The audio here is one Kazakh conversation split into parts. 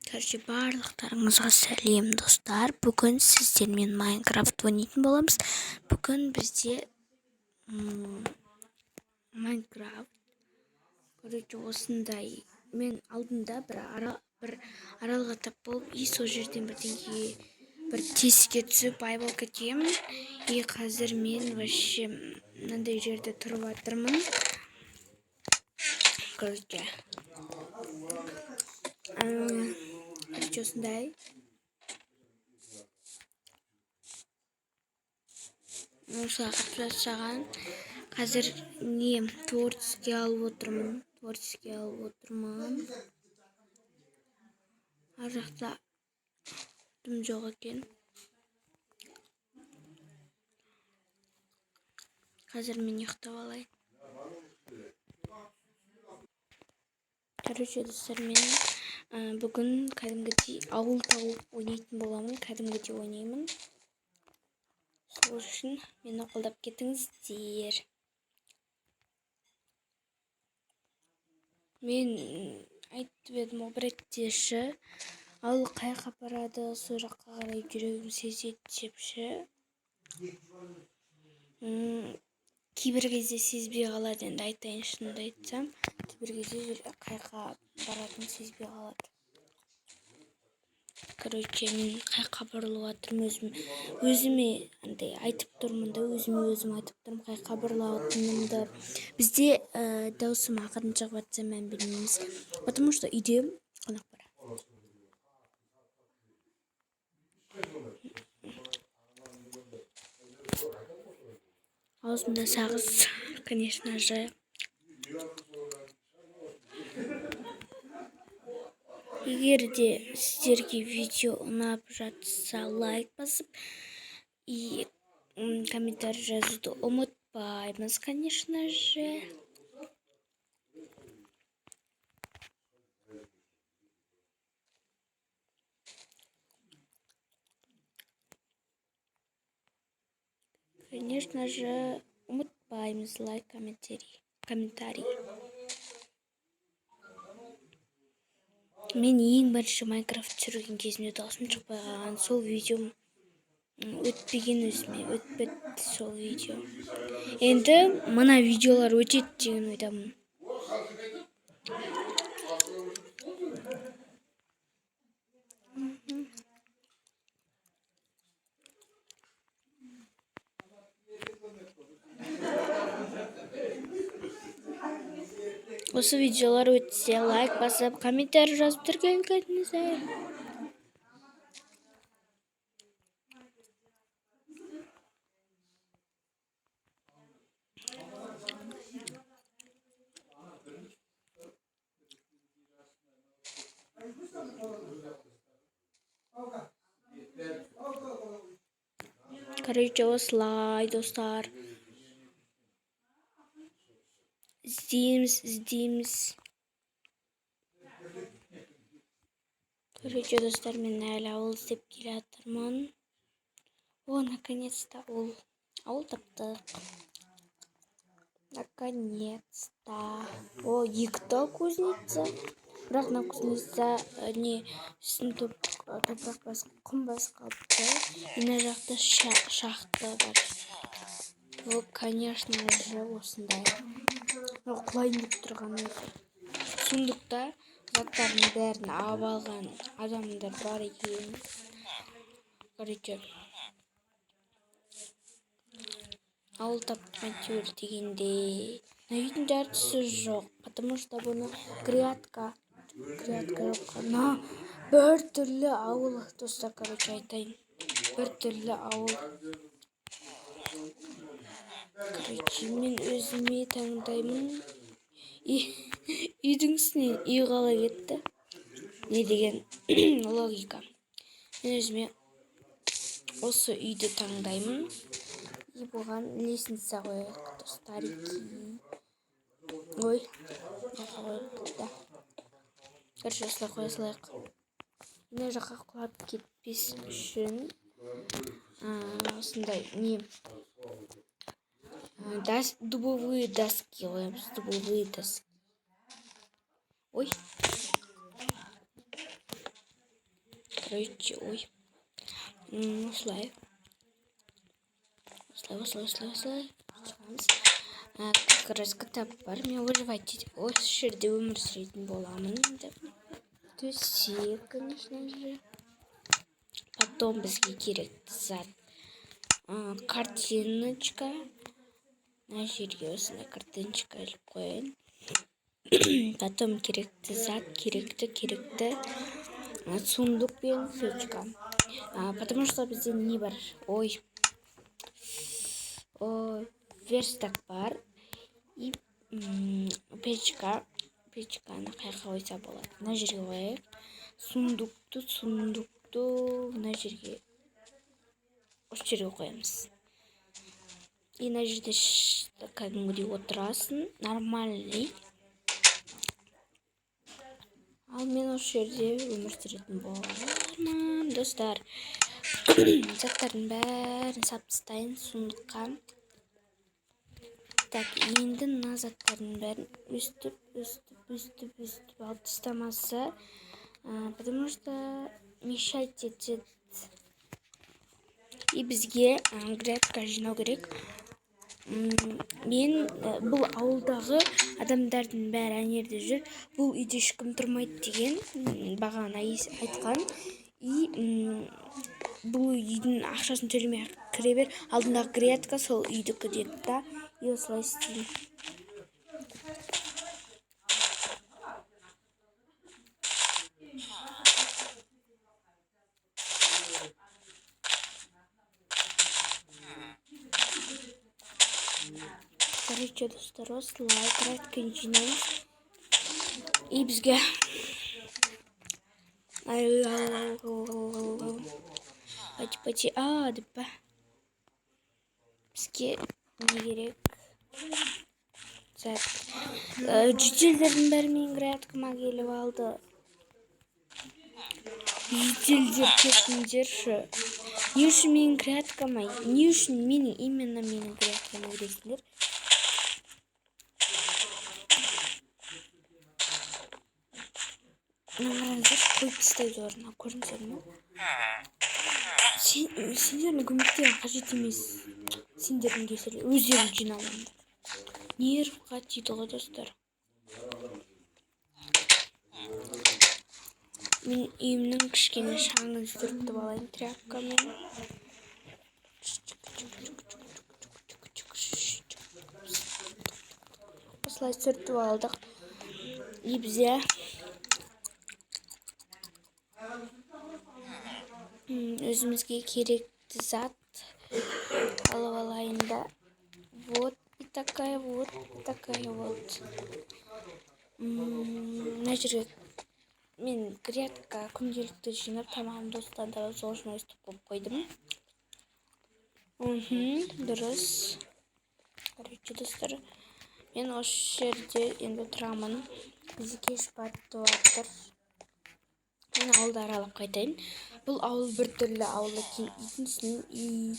Короче, барлықтарыңызға сәлем, достар! Бүгін сіздермен Майнкрафт ойнайтын боламыз. Бүгін бізде Майнкрафт. Короче, осындай мен алдында бір аралға тап болып, и сол жерден бірдеңеге, бір тесікке түсіп, бай болып кеткенмін. И қазір мен вообще мынандай жерде тұрып жатырмын. Короче, осындай. Осылай қылып жасаған. Қазір не творческий алып отырмын. Творческий алып отырмын. Ар жақта дым жоқ екен. Қазір мен ұйықтап алайын. Короче, достар, мен бүгін кәдімгідей ауыл тауып ойнайтын боламын. Кәдімгідей ойнаймын. Сол үшін мені қолдап кетіңіздер. Мен айтып едім ғой бір ретте, ауыл қай жаққа барады, сол жаққа қарай жүрегім сезеді деп ше. Кейбір кезде сезбей қалады, енді айтайын, шынымды айтсам, кейбір кезде қай жаққа баратынын сезбей қалады. Короче, мен қай жаққа бұрылып жатырмын, өзіме андай айтып тұрмын да, өзіме өзім айтып тұрмын қай жаққа бұрылатынымды. Бізде даусым ақырын шығып жатса, мән бермейміз, потому что үйде қонақ бар. Аузымда сағыз, конечно же. Егер де сіздерге видео ұнап жатса, лайк басып и комментарий жазуды ұмытпаймыз, конечно же. Конечно же, ұмытпаймыз лайк, комментарий. Комментарий. Мен ең бірінші Майнкрафт түсірген кезімде даусым шықпай қалған. Сол видеом өтпеген өзіме, өтпеді сол видео. Енді мына видеолар өтеді деген ойдамын. Осы видеолар өтсе, лайк басып, комментарий жазып, тіркеліп кетіңіздер. Короче, осылай, достар. Іздейміз, іздейміз. Короче, достар, мен әлі ауыл іздеп келе жатырмын. О, наконец-то ауыл. Ауыл таптық. Наконец-то. О, екі тал кузница. Бірақ мына кузница не үстін топырақ басып, құм басып қалыпты. Мына жақта шахта бар. О, конечно же, осындай. Мынау құлайын деп тұрған өзі. Сундукта заттардың бәрін алып алған адамдар бар екен. Короче, ауыл таптым әйтеуір дегенде. Мына үйдің жартысы жоқ, потому что бұны грядка жоқ. Мына бір түрлі ауыл, достар, короче, айтайын. Бір түрлі ауыл. Короче, мен өзіме таңдаймын. Үйдің үстінен үй қала кетті. Не деген логика. Мен өзіме осы үйді таңдаймын. И бұған лестница қояйық, достарики. Ой, мына қойып да. Короче, осылай қоя салайық. Мына жаққа құлап кетпес үшін осындай не дубовые доски қоямыз, дубовые доски. Ой. Короче, ой, осылай, осылай, осылай, осылай, осылай шығамыз. Как раз кітап бар. Мен выживать осы жерде өмір сүретін боламын енді. Төсек, конечно же. Потом бізге керекті зат картиночка. Мына жерге осындай картиночка іліп қояйын. Потом керекті зат, керекті сундук пен печка. Потому что бізде не бар? Ой, верстак бар и печка. Печканы қай жаққа қойса болады? Мына жерге қояйық. Сундукты мына жерге, осы жерге қоямыз. И мына жерде кәдімгідей отырасың, нормальный. Ал мен осы жерде өмір сүретін боламын, достар. Заттардың бәрін салып тастайын сундукқа. Так, енді мына заттардың бәрін өстіп, өстіп, өстіп, өстіп алып тастамаса, потому что мешать етеді. И бізге грядка жинау керек. Мен бұл ауылдағы адамдардың бәрі ана жерде жүр, бұл үйде ешкім тұрмайды деген бағана айтқан. И бұл үйдің ақшасын төлемей кіре бер, алдындағы грядка сол үйдікі деді да. И осылай істеймін. Короче, достар, осылай грядканы жинаймыз. И бізге пати пати а деп па, бізге не керек зат? Жительдердің бәрі менің грядкама келіп алды. Жительдер, кетіңдерші! Не үшін менің грядкама, не үшін менің, именно менің грядкама кіресіңдер? Мына қараңыздаршы, қойып тастайды орнына, көрдіңіздер ме? Сендердің көмектерің қажет емес, сендердің кесірі өздерің жинап алыңдар. Нервқа тиді ғой, достар. Мен үйімнің кішкене шаңын сүртіп алайын тряпкамен. Осылай сүртіп алдық. И бізде өзімізге керекті зат алып алайын да. Вот и такая вот, и такая вот. Мына жерге мен грядка күнделікті жинап, тамағымды осыдан табамын, сол үшін өстіп қойып қойдым. Дұрыс. Короче, достар, мен осы жерде енді тұрамын. Бізде кеш батып жатыр. Мен ауылды аралап қайтайын. Бұл ауыл біртүрлі ауыл екен. Үйдің үстіне үй,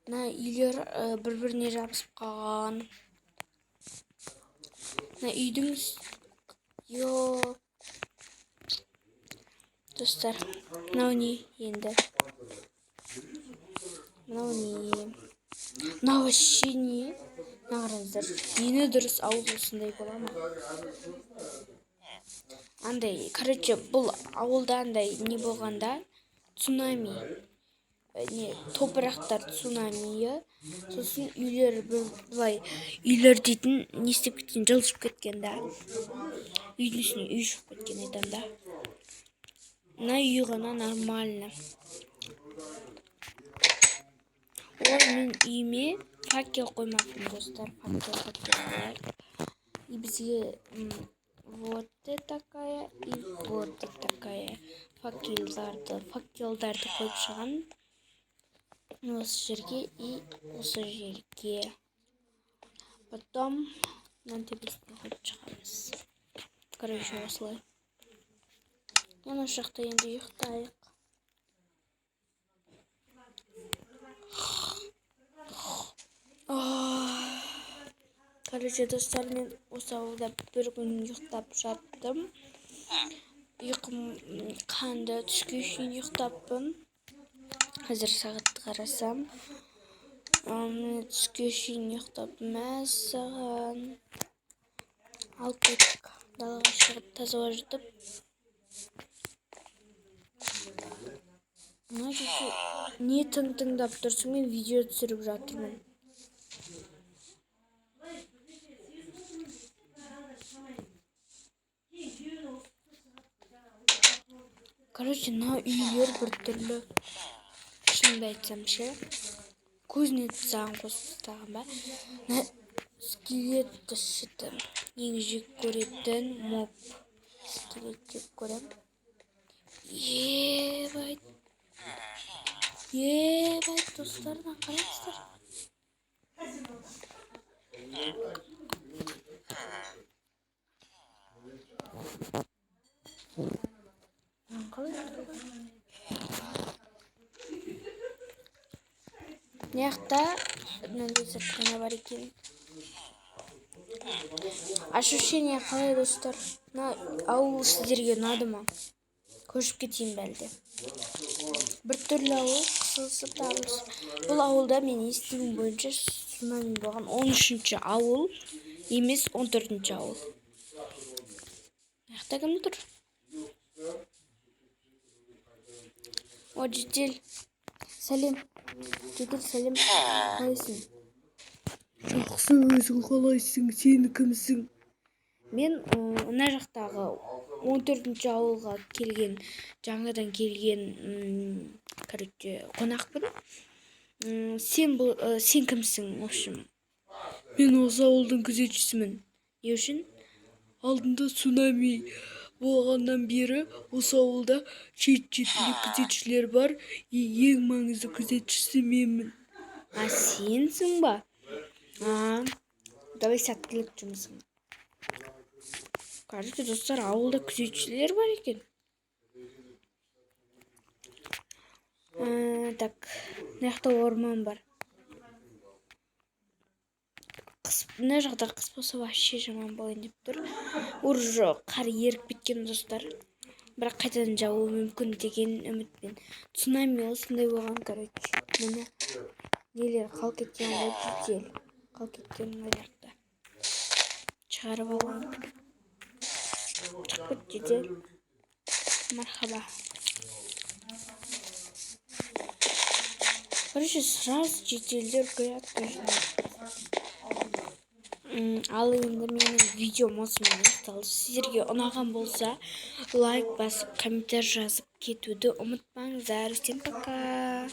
мына үйлер бір біріне жабысып қалған. Мына үйдің, йо, достар, мынау не енді? Мынау не? Мынау вообще не? Мына қараңыздар, дені дұрыс ауыл осындай бола ма? Андай, короче, бұл ауылда андай не болғанда, цунами, не, топырақтар цунамиі, сосын үйлер бір былай, үйлер дейтін не істеп кеткен, жылжып кеткен да, үйдің үстіне үй шығып кеткен айтамын да. Мына үй ғана нормально. Ой, мен үйіме факел қоймаппын, достар. Факел, факел қояйық. И бізге вот такая и вот такая факелдарды қойып шығамын осы жерге и осы жерге. Потом мына төбесіне қойып шығамыз. Короче, осылай. Мен осы жақта енді ұйықтайық. Короче, достар, мен осы ауылда бір күн ұйықтап жаттым. Ұйқым қанды, түске шейін ұйықтаппын. Қазір сағатты қарасам, міне, түске шейін ұйықтаппын. Мәссаған. Алып кеттік. Далаға шығып, таза ауа жұтып. Мына жерде не тың-тыңдап тұрсың, мен видео түсіріп жатырмын. Короче, мына үйлер біртүрлі, шынымды айтсам ше, кузницаны қосып тастаған ба? Мына скелет что ең жек көретін моб. Скелет жек көремін. Ебать. Ебать, достар, мына қараңыздар. Қалай тұрған? Мына жақта мынандай зертхана бар екен. Ощущение қалай, достар? Мына ауыл сіздерге ұнады ма? Көшіп кетейін бе әлде? Біртүрлі ауыл, қысылысып тарылысып. Бұл ауылда мен естуім бойынша цунами болған 13-ші ауыл емес, 14-ші ауыл. Мына жақта кім тұр? О, жедел. Сәлем. Жедел, сәлем. Қалайсың? Жақсы, өзің қалайсың? Сен кімсің? Мен мына жақтағы 14-ші ауылға келген, жаңадан келген, короче, қонақпын. Сен бұл, сен кімсің, в общем? Мен осы ауылдың күзетшісімін. Не үшін? Алдында цунами болғаннан бері осы ауылда шет-шетінде күзетшілер бар. Ең маңызды күзетшісі менмін. А, сенсің ба? А, давай, сәттілік жұмысыңа. Короче, достар, ауылда күзетшілер бар екен. Так, мына жақта орман бар. Қыс, мына жақта қыс болса, вообще жаман болайын деп тұр. Уже қар еріп кеткен, достар. Бірақ қайтадан жаууы мүмкін деген үмітпен. Цунами осындай болған, короче. Міне, нелер қалып кеткен ғой, жедел. Қалып кеткен мына жақта. Шығарып алған. Шығып кет, жедел. Мархаба. Короче, сразу жителдер грядка жинайды. Ал енді менің видеом осымен аяқталды. Сіздерге ұнаған болса, лайк басып, комментарий жазып кетуді ұмытпаңыздар. Всем пока.